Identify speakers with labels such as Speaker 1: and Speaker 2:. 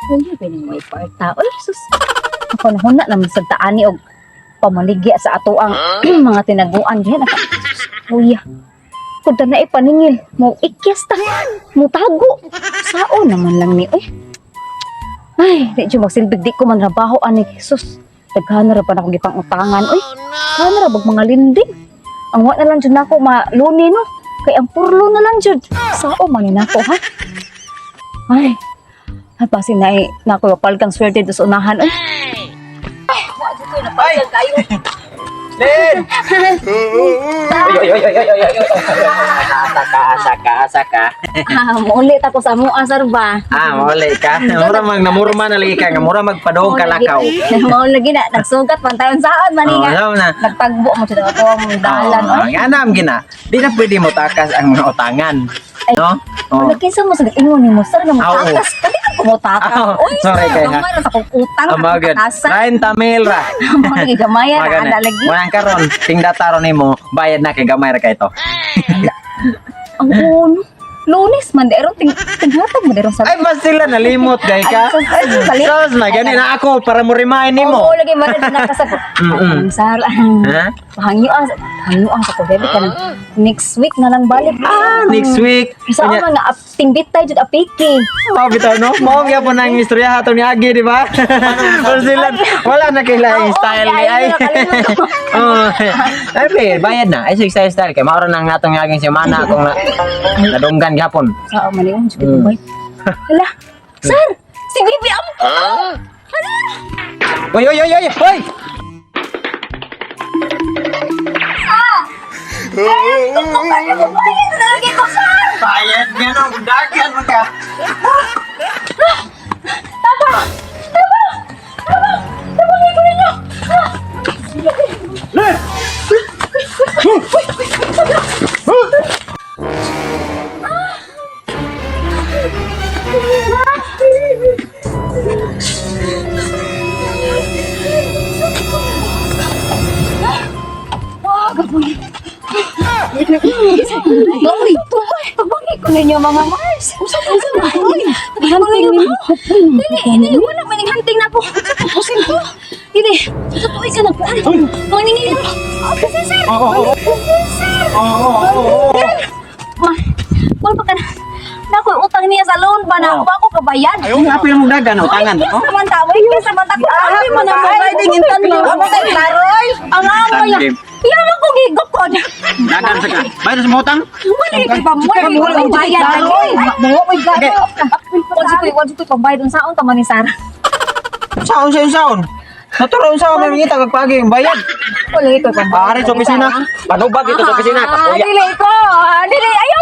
Speaker 1: Kuya, pining may parta. Uy, sus. Ako na huna naman sa taani og pamaligya sa ato ang mga tinaguan diyan. Sus, kuya. Kung na ipaningil, mo ikyas ta, mo tago. Sao naman lang ni, uy. Ay, di dyan magsilbig, di ko man trabaho, ani, sus. Daghan na ra pa na akong gipang-utangan, uy. Daghan na ra bag mga linding. Ang wa na lang jud nako maluni no. Kay ang purlo na lang jud. Sao man ni nako ha? Ay, ay, basin na eh, nako palgang swerte do sa unahan. Ay, ay, wa jud ko napalgang kayo.
Speaker 2: Len! Oy, oy, oy, oy, oy, oy, oy. Asa ka, asa ka, asa ka.
Speaker 1: Ah, muuli ta ko sa mua sir ba?
Speaker 2: Ah, mauli ka. Mura mag namurma na lagi ka nga mura magpadong kalakaw.
Speaker 1: Mao lagi na nagsugat man tayon saan man
Speaker 2: Oh,
Speaker 1: nga.
Speaker 2: alam na.
Speaker 1: Nagtagbo mo jud ako ang dalan.
Speaker 2: Oh,
Speaker 1: Oy.
Speaker 2: nga nam gina. Di na pwede mo takas ang mga utangan. No? Oh.
Speaker 1: Wala kinsa mo sa ingon nimo sir nga
Speaker 2: Oo.
Speaker 1: motakas. Kali ka kumutakas.
Speaker 2: Oo,
Speaker 1: Oy,
Speaker 2: sorry
Speaker 1: sir,
Speaker 2: kay ha.
Speaker 1: gamay ra sa akong utang.
Speaker 2: Ang mga
Speaker 1: Takasan.
Speaker 2: 30 mil ra.
Speaker 1: Mao lagi gamay ra
Speaker 2: Mga
Speaker 1: ana lagi.
Speaker 2: Walang karon, tingda taron nimo, bayad na kay gamay ra kay to.
Speaker 1: Ang uno. Lunes man di aron ting tinghatag mo di aron sa
Speaker 2: Ay, basta nalimot gay ka.
Speaker 1: Ay, sus, ay, balik.
Speaker 2: Sos, na gani na ako para mo remind nimo.
Speaker 1: Oo, lagi man na kasabot. Sir,
Speaker 2: Ha?
Speaker 1: hangyo ang hangyo ang sa ko bebe ka next week na lang balik.
Speaker 2: Ah, next week.
Speaker 1: Sa
Speaker 2: Unya-
Speaker 1: mga tingbit tayo jud apiki.
Speaker 2: Mao bitaw no? Mao gyapon ang istorya ato ni Agi, di ba? Pero sila wala na kailangan
Speaker 1: Oo,
Speaker 2: style ni
Speaker 1: ay,
Speaker 2: ay.
Speaker 1: nakalimutan ko.
Speaker 2: Oh. Ay, be, bayad na. Ay, sige, style style kay mao ra nang natong aging semana akong na nadunggan gyapon.
Speaker 1: Sa man ni jud bay. Hala. Sir, si Bibi ang
Speaker 2: Oy, oy, oy, oy, oy!
Speaker 1: Bayad na lagi ko, sir.
Speaker 2: Bayad nga no, dagan mo ka.
Speaker 1: Wah, gaboy. Gaboy. Pagbangit ko ninyo mga Mars. Usa ta usa ba? Hunting ninyo. Dili, dili wala man ning hunting na ako. Usin ko. Dili. Totoo ka na po. Mga ningil. Kasi sir.
Speaker 2: Oo, oo,
Speaker 1: Sir.
Speaker 2: oo, oo, oo.
Speaker 1: Ma, wala pa ka na. Naku, utang niya sa loan ba na?
Speaker 2: Oo.
Speaker 1: Wa ko kabayad.
Speaker 2: Ay, nga pila mo dagan utangan,
Speaker 1: Yes
Speaker 2: no?
Speaker 1: naman ta, wait, yes naman ta. Grabe mo na mo. Klaroy. Ang amoy.
Speaker 2: Tandem.
Speaker 1: Yaman ko gigukod.
Speaker 2: Dagan sa ka. Bayad sa mo utang?
Speaker 1: Wala kay pambayad. Wala kay bayad.
Speaker 2: Okay.
Speaker 1: Wala ko pambayad unsaon ta man ni Sara.
Speaker 2: Saon sa saon. Naturo unsaon may ngita kag pagi bayad.
Speaker 1: Wala ko pambayad.
Speaker 2: Pare sa opisina. Panubag ito sa opisina.
Speaker 1: Ah,
Speaker 2: Kapuya.
Speaker 1: dili ko. Ah, dili. Ayaw.